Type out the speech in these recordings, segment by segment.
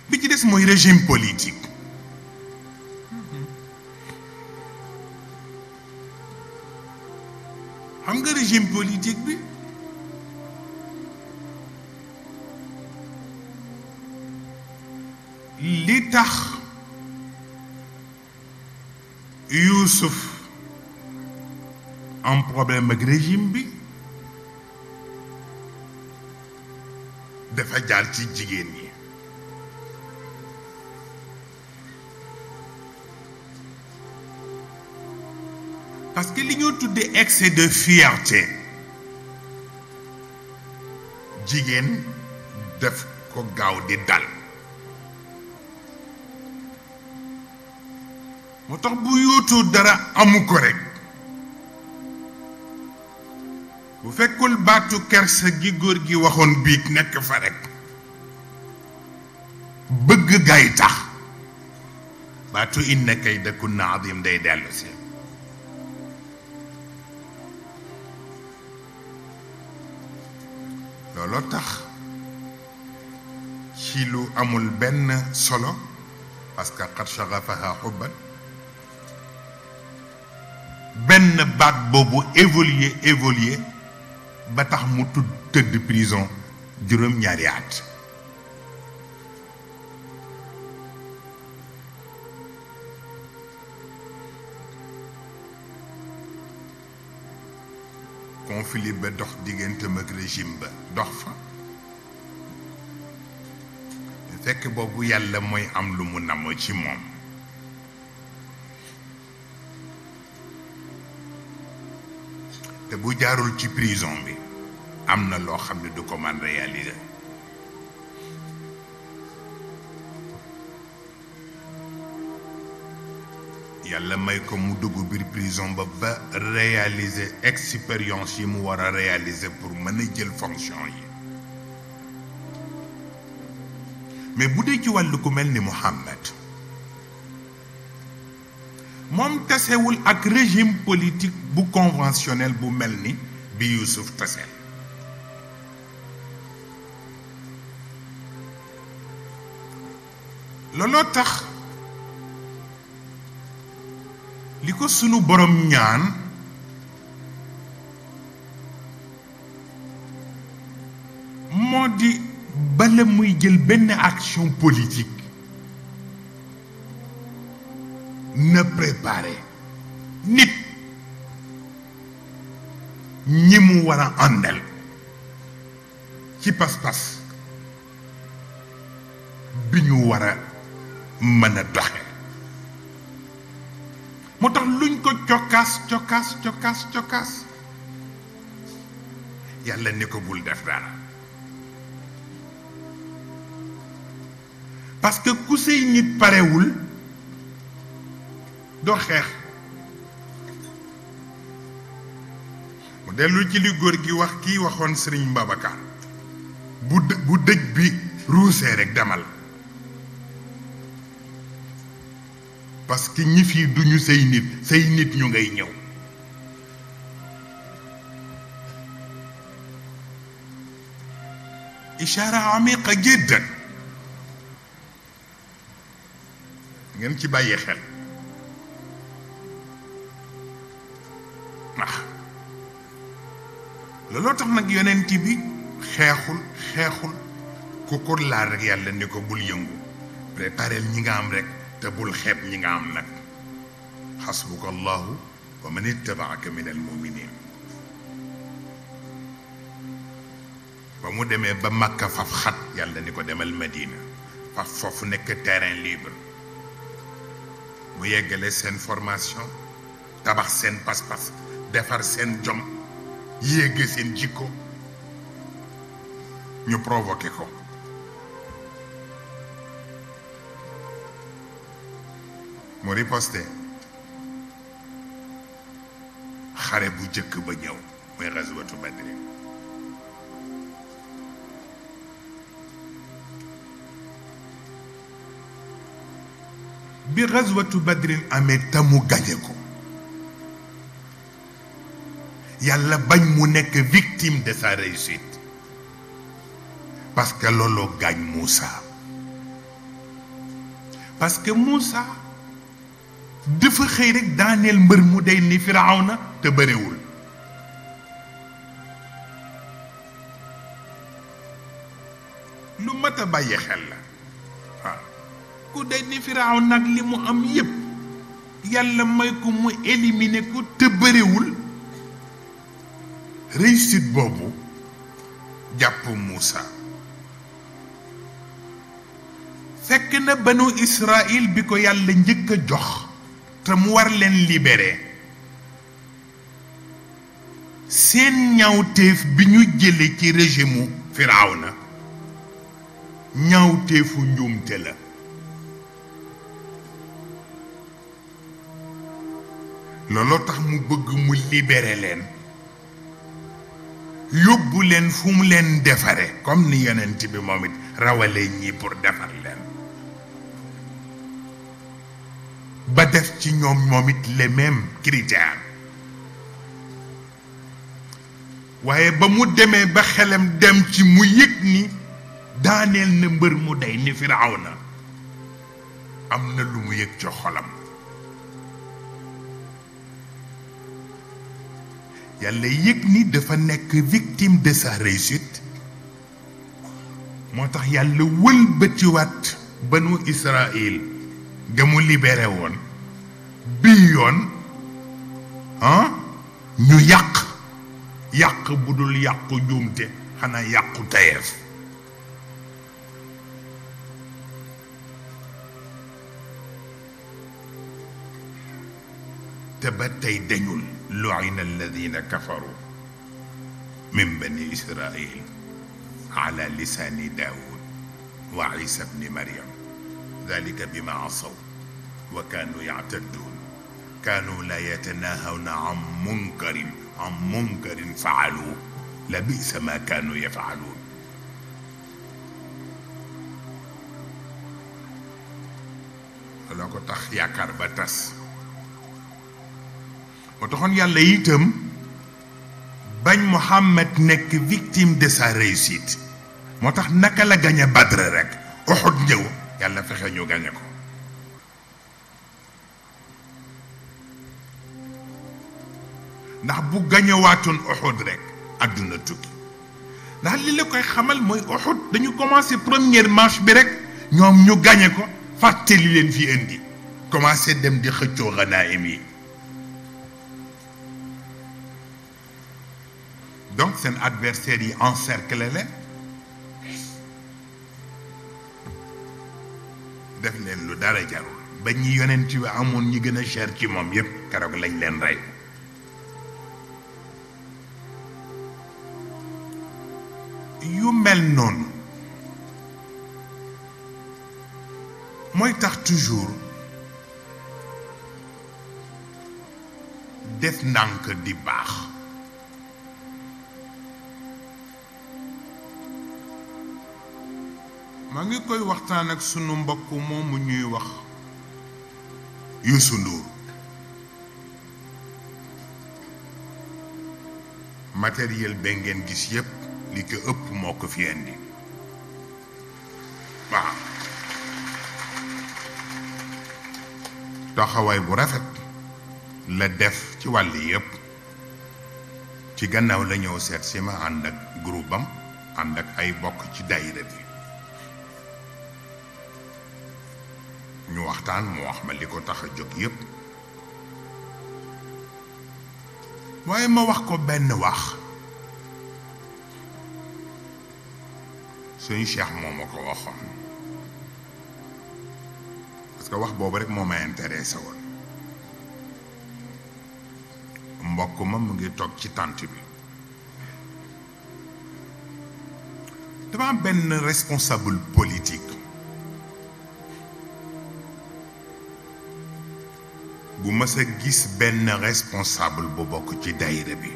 bi ci des mooy régime politique xam nga régime politique bi li tax Youssouf am problème ak régime bi dafa jaar ci jigéen ñi parce que li ñoo tuddee excès de fierté jigéen def ko gaaw di dal moo tax bu yóotu dara amu ko rek bu fekkul baatu kersa gi góor gi waxoon biig nekk fa rek bëgg gaay tax baatu inna kaydakunna adim day dellu si looloo tax ci lu amul benn solo parce que qad shaghafaha hubban benn baat boobu évoluer ba tax mu tëdd prison juróom-ñaari at conflit ba dox digganteem ak régime ba dox fa fekk boobu yàlla mooy am lu mu namm ci moom te bu jaarul ci prison bi am na loo xam ne du ko man réaliser yàlla may ko mu dugg biir prison ba réaliser expérience yi mu war a réaliser pour mën a jël fonction yi mais bu dee ci wàllu ku mel ni Mohammed moom tasewul ak régime politique bu conventionnel bu mel ni bi Youssouf taseel looloo tax li ko sunu borom ñaan moo di bala muy jël benn action politique na préparer nit ñi mu war a àndal ci pas-pas bi ñu war a mën a doxe moo tax luñ ko cokkaas yàlla ni ko bul def dara parce que ku say nit parewul doo xeex mu dellu ci li góor gi wax kii waxoon Sëriñ Babacar bu dëj bi ruusee rek demal parce que ñi fii duñu say nit ñu ngay ñëw ishaara amiqa jiddan ngeen ci bàyyi xel ndax looloo tax nag yonent bi xeexul ku ko laal rek yàlla ni ko bul yëngu préparel ñi nga am rek te bul xeeb ñi nga am nag xasbuka allahu wa man ittabaaka min al muminin ba mu demee ba Makka faf xat yàlla ni ko demal Madina faf foofu nekk terrain libre mu yeggale seen formation tabax seen pas-pas defar seen jom yéege seen jikko ñu provoqué ko mu riposté xare bu jëkk ba ñëw muy gazwatu Badrin bi gazwatu Badrin amee tamu gañe ko yàlla bañ mu nekk victime de sa réussite parce que looloo gaañ Moussa parce que Moussa dafa xëy rek daaneel mbër mu day ni Firawna te bëriwul. lu mat a bàyyi xel la waaw ku day ni Firawna nag li mu am yépp yàlla may ko mu éliminer ko te bëriwul. réussite boobu jàpp Moussa fekk na banu Israël bi ko yàlla njëkk a jox te mu war leen libérer seen ñaawteef bi ñu jële ci régime Firawna ñaawteefu njuumte la. looloo tax mu bëgg mu libérer leen yóbbu leen fu mu leen defare comme ni yonent bi moom it rawale ñii pour defar leen ba def ci ñoom moom it les mêmes critères. waaye ba mu demee ba xelam dem ci mu yëg ni daaneel na mbër mu day ni Firawna am na lu mu yëg ci xolam. yàlla yëg ni dafa nekk victime de sa réussite moo tax yàlla wëlbatiwaat banu Israël ga mu libéré woon bii yoon ñu yàq bu dul yàqu njuumte xanaa yàqu tayeef. te ba tey dañul lu'ina alladina kafaru min bani israil ala lisani daawud wa isa bni maryam dalika bima asaw wa kanu ya'tadun kanu la yatanahawna an munkarin faalu la bisa ma kanu yafaalun. loo ko tax yaakaar ba tas. moo taxoon yàlla itam bañ Muhammad nekk victime de sa réussite moo tax naka la gañe Badr rek Uhud ñëw yàlla fexe ñu gañe ko. ndax bu gañewaatoon Uhud rek àdduna tukki ndax li la koy xamal mooy Uhud dañu commencé première marche bi rek ñoom ñu gañe ko fàttali leen fi indi commencé dem di xëccoo ganaim yi. donc seen adversaires yi encerclé leen def leen lu dara jarul ba ñi yonent bi amoon ñi gën a cher ci moom yépp keroog lañ leen rey. yu mel noonu mooy tax toujours def ndànk di baax. maa ngi koy waxtaan ak sunu mbokk moomu ñuy wax Youssou Ndour matériel ba ngeen gis yépp li ko ëpp moo ko fi indi waaw taxawaay bu rafet la def ci wàll yépp ci gannaaw la ñëw seet si ma ànd ak groupe am ànd ak ay bokk ci daayira bi ñu waxtaan mu wax ma li ko tax a jóg yépp waaye ma wax ko benn wax suñu Cheikh moom ma ko waxoon parce que wax boobu rek moo ma intéressé woon. mbokk ma mu ngi toog ci tànt bi dama am benn responsable politique bu mës a gis benn responsable bu bokk ci daayira bi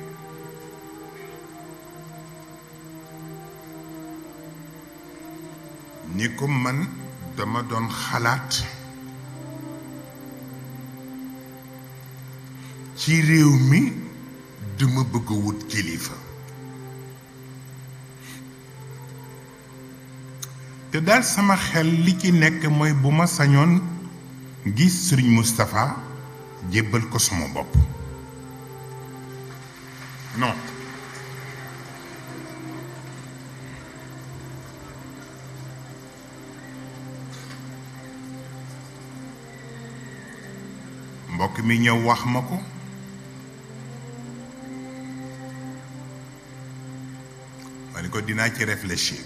ni ko man dama doon xalaat ci réew mi dama bëgg a wut kilifa te daal sama xel li ci nekk mooy bu ma sañoon gis Serigne Moustapha jébbal ko sama bopp non mbokk mi ñëw wax ma ko ma ni ko dinaa ci réfléchir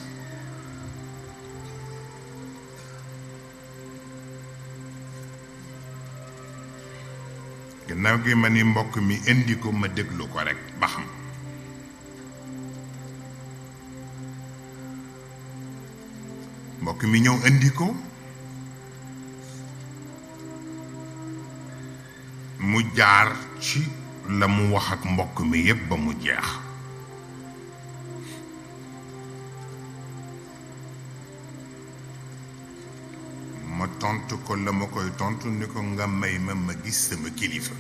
gannaaw gi ma ni mbokk mi indi ko ma déglu ko rekk ba xam mbokk mi ñëw indi ko mu jaar ci la mu wax ak mbokk mi yépp ba mu jeex ma tontu ko la ma koy tontu ni ko nga may ma gis sama kilifa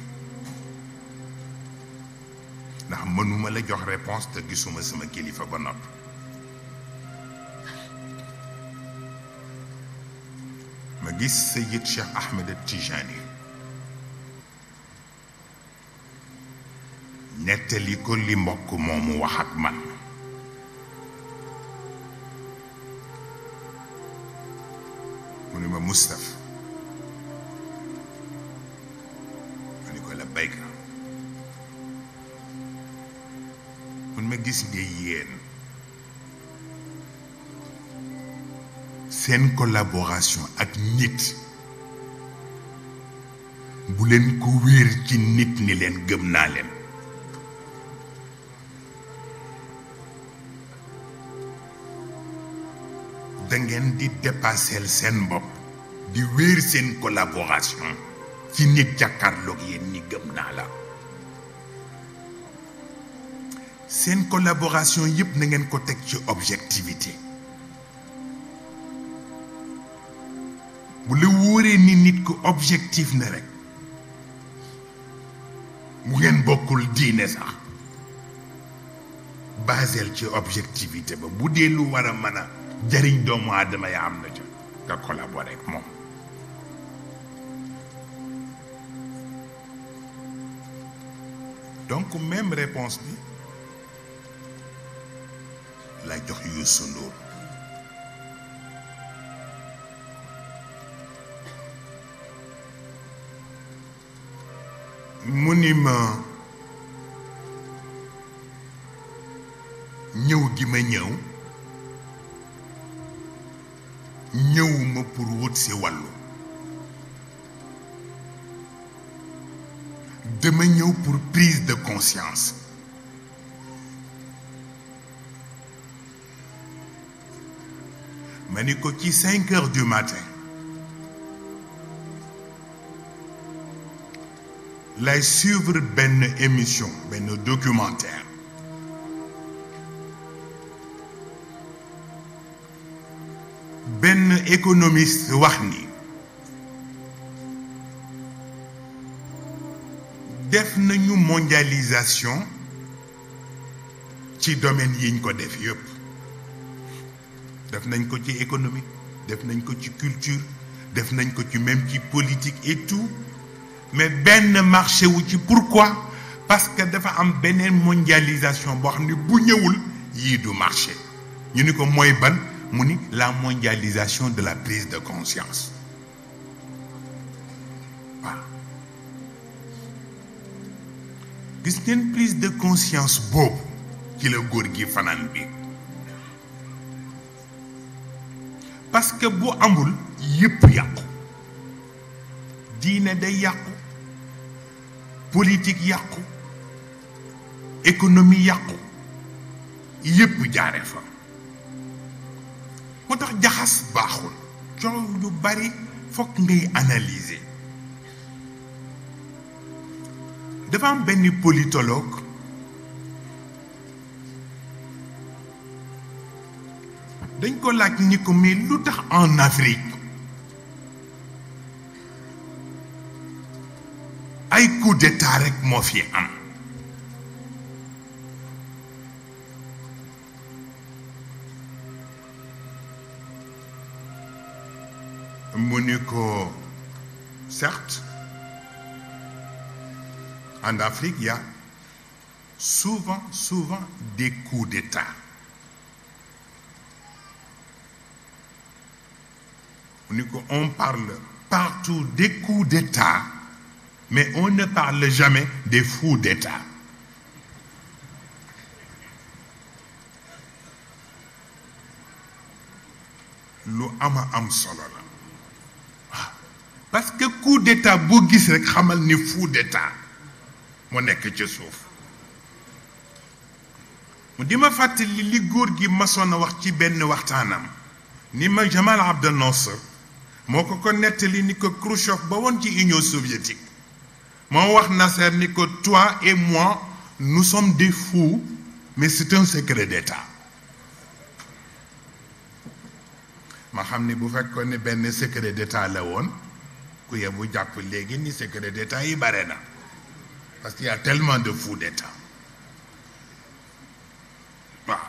ndax mënuma la jox réponse te gisuma sama kilifa ba noppi ma gis Seyid Cheikh Ahmed Tijani nettali ko li mbokk moomu wax ak man mu ni ma Moustapha ma ni ko la bayka mun ma gis nga yéen seen collaboration ak nit bu leen ko wéer ci nit ni leen gëm naa leen da ngeen di dépasser seen bopp di wéer seen collaboration ci nit jàkkaarloog yéen ni gëm naa la seen collaboration yépp na ngeen ko teg ci objectivité bu la wóoree ni nit ku objectif na rek mu ngeen bokkul diine sax basel ci objectivité ba bu dee lu war a mën a jariñ doomu aadama ya am na ca nga collaborer ak moom donc même réponse bi la jox Youssou Ndour mu ni ma ñëw gi ma ñëwuma pour wut si wàllu dama ñëw pour prise de conscience ma ni ko ci 5 heures du matin lay suivre benn émission benn documentaire benn économiste wax ni def nañu mondialisation ci domaine yiñ ko def yépp def nañ ko ci économie def nañ ko ci culture def nañ ko ci même ci politique et tout mais benn marché wu ci pourquoi parce que dafa am beneen mondialisation boo xam ne bu ñëwul yii du marché ñu ni ko mooy ban mu ni la mondialisation de la prise de conscience waaw gis ngeen prise de conscience boobu ci la góor gi fanaan bi parce que bu amul yépp yàqu diine day yàqu politique yàqu économie yàqu yépp jaare fa moo tax jaxas baaxul coow lu bari fokk ngay analyser dafa am benn politologue dañ ko laaj ni ko mais lu tax en Afrique ay coup d'état rek moo fi am Monico, certes, en Afrique, il y a souvent des coups d'État. Monico, on parle partout des coups d'État, mais on ne parle jamais des fous d'État. Lu ama am solo la parce que coup d'état boo gis rek xamal ni fou d'état moo nekk ci suuf mu di ma fàttali li góor gi masoon a wax ci benn waxtaanam ni ma Jamal Abdel Nasser moo ko nettali ni ko Khrouchtchev ba woon ci Union soviétique moo wax Nasser ni ko toi et moi nous sommes des fous mais c'est un secret d'état ma xam ni bu fekkoon ne benn secret d'état la woon ku yebu jàpp léegi ni secret d'état yi bare na parce qu'il y a tellement de fous d'état waaw